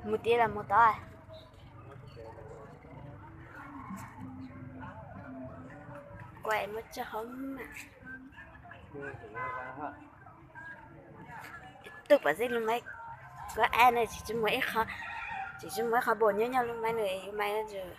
Mus tiag los mus tod? Kuv muab tso hauv mas. Tuj pom xij lub maiv, kuv ab na tsis tsis muaj ib qho, tsis tsis muaj ib qho npau nyob nyob lub maiv no, lub maiv no.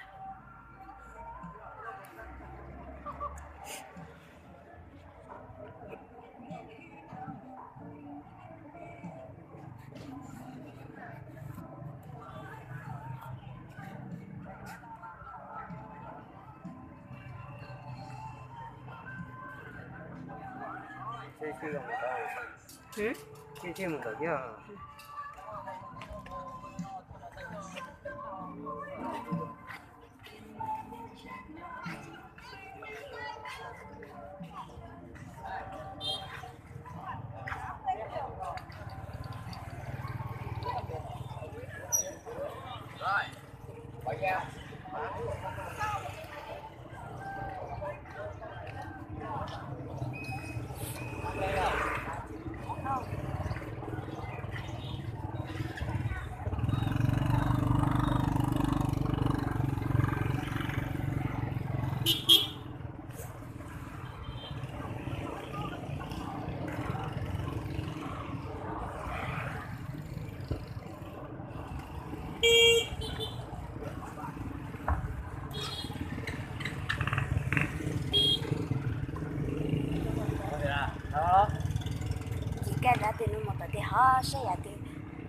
Ces kaj dab twg no mus tom tej ho saib yam twg,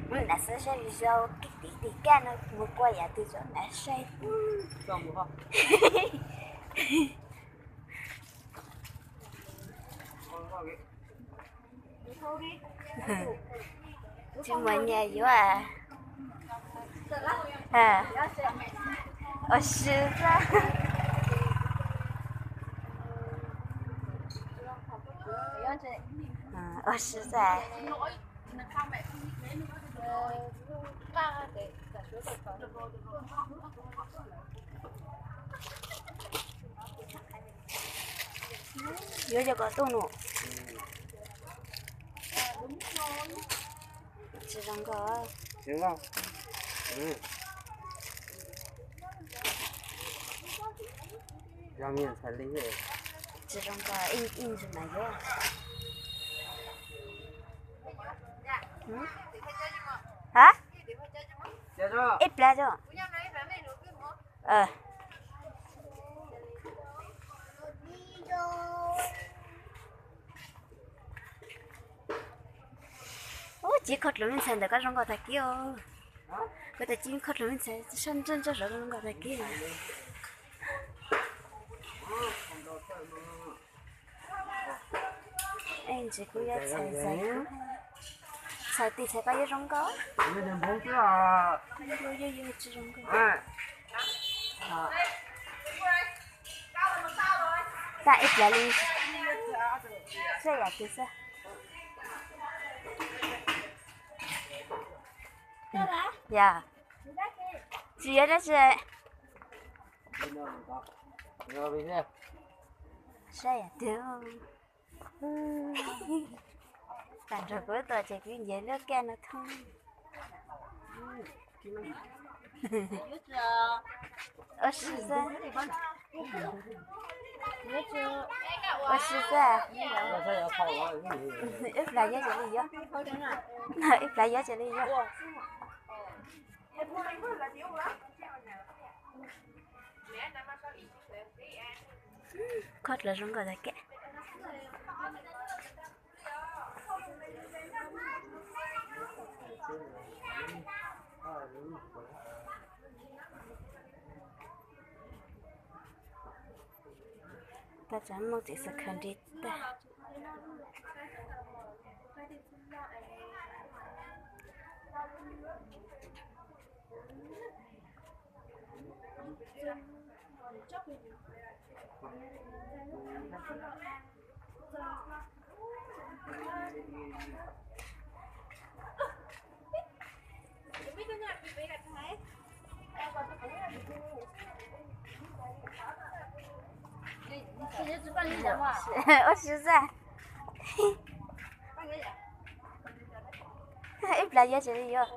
mus nram xwb saib zoo kij tiv tiv kaj no mus kua yam twg tso nram saib. Tsis muaj nyias yuav. Ua si xwb. Ua si xwb. Yuav cov kom tuaj no. Tsis zoo nkauj. Tsis zoo nkauj, ib ntsis mas yuav. Ha? Ib plab cov. Ub, ci kho dluav me ntxhais ntawm koj zoo nkauj tag kiag os. Koj tas ci kho dluav me ntxhais sab ntsaj ntsaj zov zoo nkauj tag kiag. Ej, ntsis kuj yuav txhais ntxhais, txhais tis txhais koj yuav zoo nkauj. Yuav yuav yuav tsis zoo nkauj. Tag ib pliag li, saib yam twg xwb. Yog, tsis yuav dab tsi. Saib yam twg. Tag nrho kuv tuaj ces kuv ncav lub kaj no thoob. Ua si xwb. Ua si xwb. Ib pliag yuav ces li yuav. Ib pliag yuav ces li yuav. Khob dluav zoo nkauj tag kiag. Tab txawm muaj txiv xwm khaws nti tag. Ua si xwb. Ib pliag yuav ces li yuav.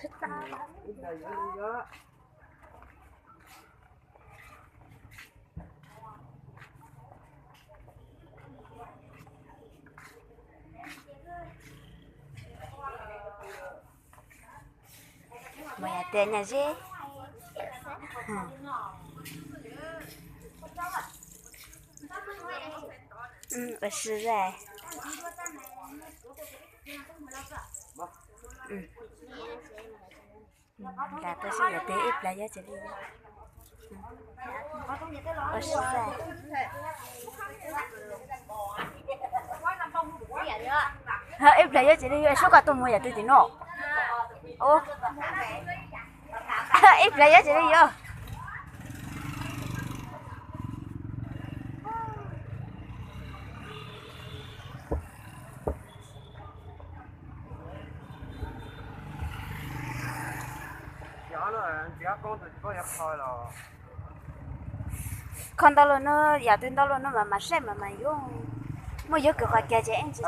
Mus yam tias nyaj zeb. Ua si zaj. Lam tau sib yam tias ib plag yuav tsis li yuav. Ua si zaj. Ib plag yuav tsis li yuav, sub koj tuaj mus yam twg tim no. Ib plag yuav tsis li yuav. Kho ntau los no, yam twg ntau los no mas mam saib mas mas yuav. Muaj yuav kws qhov kiag ces ib ntsis.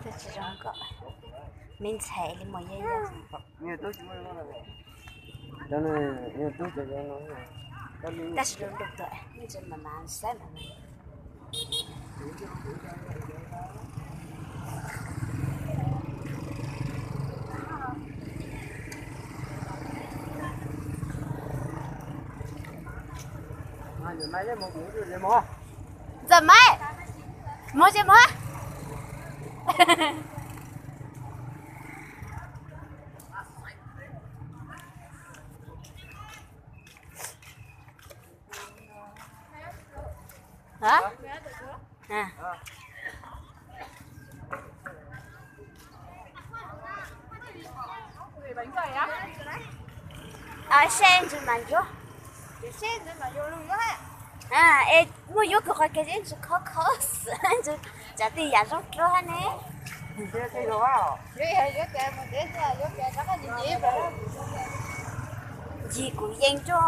Tsis zoo kom me ntxhais li mus yeej yog. Tab sis zoo ntuj tuaj, ib ntsis mas mas saib mas mas. Ntxawm Maiv, mus tsis mus? Seb ntsis mas ncuav. Es muaj yuav kws qhov kiag ib ntsis khob khob xwb, tsam tej yam zoo dua ne. Ncig kuv yees tso.